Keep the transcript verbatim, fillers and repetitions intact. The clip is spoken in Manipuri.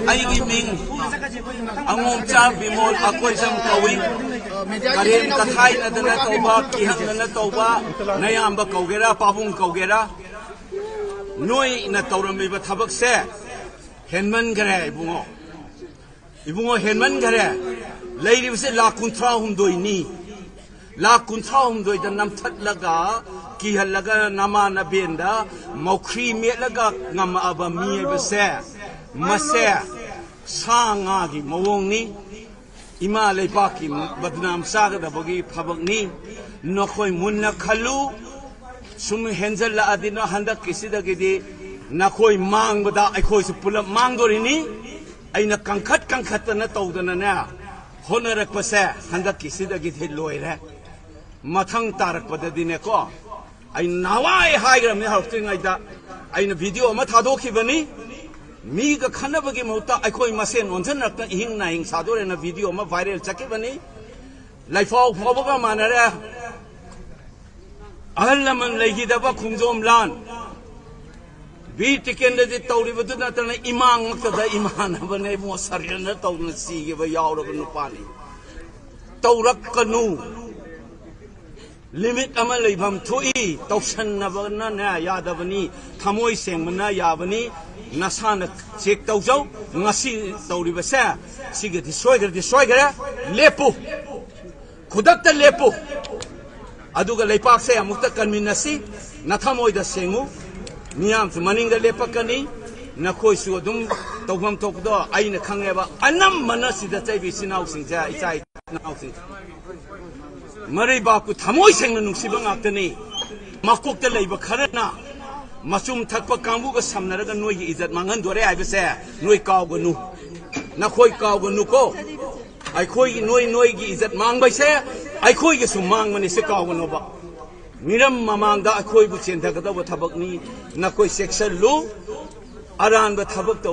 ꯑꯩꯒꯤ ꯃꯤꯡ ꯑꯉꯣꯝꯆꯥ ꯕꯤꯃꯣꯜ ꯑꯀꯣꯏꯖꯝ ꯀꯧꯏ꯫ ꯀꯔꯦꯝ ꯀꯊꯥꯏꯅꯗꯅ ꯇꯧꯕ, ꯀꯤꯍꯟꯗꯅ ꯇꯧꯕ, ꯅꯌꯥꯝꯕ ꯀꯧꯒꯦꯔꯥ, ꯄꯥꯕꯨꯡ ꯀꯧꯒꯦꯔꯥ, ꯅꯣꯏꯅ ꯇꯧꯔꯝꯃꯤꯕ ꯊꯕꯛꯁꯦ ꯍꯦꯟꯃꯟꯈꯔꯦ ꯏꯕꯨꯡꯉꯣ꯫ ꯏꯕꯨꯡꯉꯣ, ꯍꯦꯟꯃꯟꯈꯔꯦ꯫ ꯂꯩꯔꯤꯕꯁꯦ ꯂꯥꯈ ꯀꯨꯟꯊ꯭ꯔꯥ ꯍꯨꯝꯗꯣꯏꯅꯤ꯫ ꯂꯥꯈ ꯀꯨꯟꯊ꯭ꯔꯥ ꯍꯨꯝꯗꯣꯏꯗ ꯅꯝꯊꯠꯂꯒ, ꯀꯤꯍꯜꯂꯒ, ꯅꯃꯥ ꯅꯕꯦꯟꯗ ꯃꯧꯈ꯭ꯔꯤ ꯃꯦꯠꯂꯒ ꯉꯝꯃꯛꯑꯕ ꯃꯤ ꯍꯥꯏꯕꯁꯦ, ꯃꯁꯦ ꯁꯥ ꯉꯥꯒꯤ ꯃꯑꯣꯡꯅꯤ꯫ ꯏꯃꯥ ꯂꯩꯕꯥꯛꯀꯤ ꯕꯗꯅꯥꯝ ꯆꯥꯒꯗꯕꯒꯤ ꯊꯕꯛꯅꯤ꯫ ꯅꯈꯣꯏ ꯃꯨꯟꯅ ꯈꯜꯂꯨ꯫ ꯁꯨꯝ ꯍꯦꯟꯖꯜꯂꯛꯑꯗꯤ ꯅ ꯍꯟꯗꯛꯀꯤꯁꯤꯗꯒꯤꯗꯤ ꯅꯈꯣꯏ ꯃꯥꯡꯕꯗ ꯑꯩꯈꯣꯏꯁꯨ ꯄꯨꯂꯞ ꯃꯥꯡꯗꯣꯔꯤꯅꯤ꯫ ꯑꯩꯅ ꯀꯟꯈꯠ ꯀꯟꯈꯠꯇꯅ ꯇꯧꯗꯅꯅꯦ ꯍꯣꯠꯅꯔꯛꯄꯁꯦ ꯍꯟꯗꯛꯀꯤꯁꯤꯗꯒꯤꯗꯤ ꯂꯣꯏꯔꯦ꯫ ꯃꯊꯪ ꯇꯥꯔꯛꯄꯗꯗꯤꯅꯦꯀꯣ, ꯑꯩ ꯅꯍꯥꯟꯋꯥꯏ ꯍꯥꯏꯈ꯭ꯔꯕꯅꯤ ꯍꯧꯔꯛꯇ꯭ꯔꯤꯉꯩꯗ, ꯑꯩꯅ ꯚꯤꯗꯤꯑꯣ ꯑꯃ ꯊꯥꯗꯣꯛꯈꯤꯕꯅꯤ꯫ ꯃꯤꯒ ꯈꯟꯅꯕꯒꯤ ꯃꯍꯨꯠꯇ ꯑꯩꯈꯣꯏ ꯃꯁꯦꯟ ꯑꯣꯟꯁꯤꯟꯅꯔꯛꯇ ꯏꯍꯤꯡ ꯅꯥꯍꯤꯡ ꯁꯥꯗꯣꯔꯦꯅ ꯚꯤꯗꯤꯑꯣ ꯑꯃ ꯚꯥꯏꯔꯦꯜ ꯆꯠꯈꯤꯕꯅꯤ꯫ ꯂꯩꯐꯥꯎ ꯐꯥꯎꯕꯒ ꯃꯥꯟꯅꯔꯦ꯫ ꯑꯍꯜ ꯂꯃꯟ ꯂꯩꯈꯤꯗꯕ ꯈꯣꯡꯖꯣꯝ ꯂꯥꯟ, ꯕꯤꯔ ꯇꯤꯀꯦꯟꯗ꯭ꯔꯖꯤꯠ ꯇꯧꯔꯤꯕꯗꯨ ꯅꯠꯇꯅ ꯏꯃꯥ ꯉꯛꯇꯗ ꯏꯃꯥꯟꯅꯕꯅꯦ ꯏꯕꯨꯡꯉꯣ, ꯁꯔꯦꯟꯗꯔ ꯇꯧꯗꯅ ꯁꯤꯈꯤꯕ ꯌꯥꯎꯔꯕ ꯅꯨꯄꯥꯅꯤ꯫ ꯇꯧꯔꯛꯀꯅꯨ꯫ ꯂꯤꯃꯤꯠ ꯑꯃ ꯂꯩꯐꯝ ꯊꯣꯛꯏ꯫ ꯇꯧꯁꯟꯅꯕꯅꯅꯦ ꯌꯥꯗꯕꯅꯤ꯫ ꯊꯃꯣꯏ ꯁꯦꯡꯕꯅ ꯌꯥꯕꯅꯤ꯫ ꯅꯁꯥꯅ ꯆꯦꯛ ꯇꯧꯖꯧ꯫ ꯉꯁꯤ ꯇꯧꯔꯤꯕꯁꯦ ꯁꯤꯒꯗꯤ ꯁꯣꯏꯈ꯭ꯔꯗꯤ ꯁꯣꯏꯈ꯭ꯔꯦ꯫ ꯂꯦꯞꯄꯨ꯫ ꯈꯨꯗꯛꯇ ꯂꯦꯞꯄꯨ꯫ ꯑꯗꯨꯒ ꯂꯩꯄꯥꯛꯁꯦ ꯑꯃꯨꯛꯇ ꯀꯟꯃꯤꯟꯅꯁꯤ꯫ ꯅꯊꯃꯣꯏꯗ ꯁꯦꯡꯉꯨ꯫ ꯃꯤꯌꯥꯝꯁꯨ ꯃꯅꯤꯡꯗ ꯂꯦꯞꯄꯛꯀꯅꯤ꯫ ꯅꯈꯣꯏꯁꯨ ꯑꯗꯨꯝ ꯇꯧꯐꯝ ꯊꯣꯛꯄꯗꯣ ꯑꯩꯅ ꯈꯪꯉꯦꯕ꯫ ꯑꯅꯝꯕꯅ ꯁꯤꯗ ꯆꯩꯕꯤ ꯏꯆꯤꯟ ꯏꯅꯥꯎꯁꯤꯡꯁꯦ, ꯏꯆꯥ ꯏꯅꯥꯎꯁꯤꯡꯁꯦ, ꯃꯔꯩꯕꯥꯛꯄꯨ ꯊꯃꯣꯏ ꯁꯦꯡꯅ ꯅꯨꯡꯁꯤꯕ ꯉꯥꯛꯇꯅꯤ꯫ ꯃꯀꯣꯛꯇ ꯂꯩꯕ ꯈꯔꯅ ꯃꯆꯨꯝ ꯊꯛꯄ ꯀꯥꯡꯕꯨꯒ ꯁꯝꯅꯔꯒ ꯅꯣꯏꯒꯤ ꯏꯖꯠ ꯃꯥꯡꯍꯟꯗꯣꯔꯦ ꯍꯥꯏꯕꯁꯦ ꯅꯣꯏ ꯀꯥꯎꯒꯅꯨ꯫ ꯅꯈꯣꯏ ꯀꯥꯎꯒꯅꯨꯀꯣ꯫ ꯑꯩꯈꯣꯏꯒꯤ, ꯅꯣꯏ, ꯅꯣꯏꯒꯤ ꯏꯖꯠ ꯃꯥꯡꯕꯩꯁꯦ ꯑꯩꯈꯣꯏꯒꯤꯁꯨ ꯃꯥꯡꯕꯅꯤ, ꯁꯤ ꯀꯥꯎꯒꯅꯣꯕ꯫ ꯃꯤꯔꯝ ꯃꯃꯥꯡꯗ ꯑꯩꯈꯣꯏꯕꯨ ꯆꯦꯟꯊꯒꯗꯧꯕ ꯊꯕꯛꯅꯤ꯫ ꯅꯈꯣꯏ ꯆꯦꯛꯁꯤꯜꯂꯨ꯫ ꯑꯔꯥꯟꯕ ꯊꯕꯛ ꯇꯧꯔ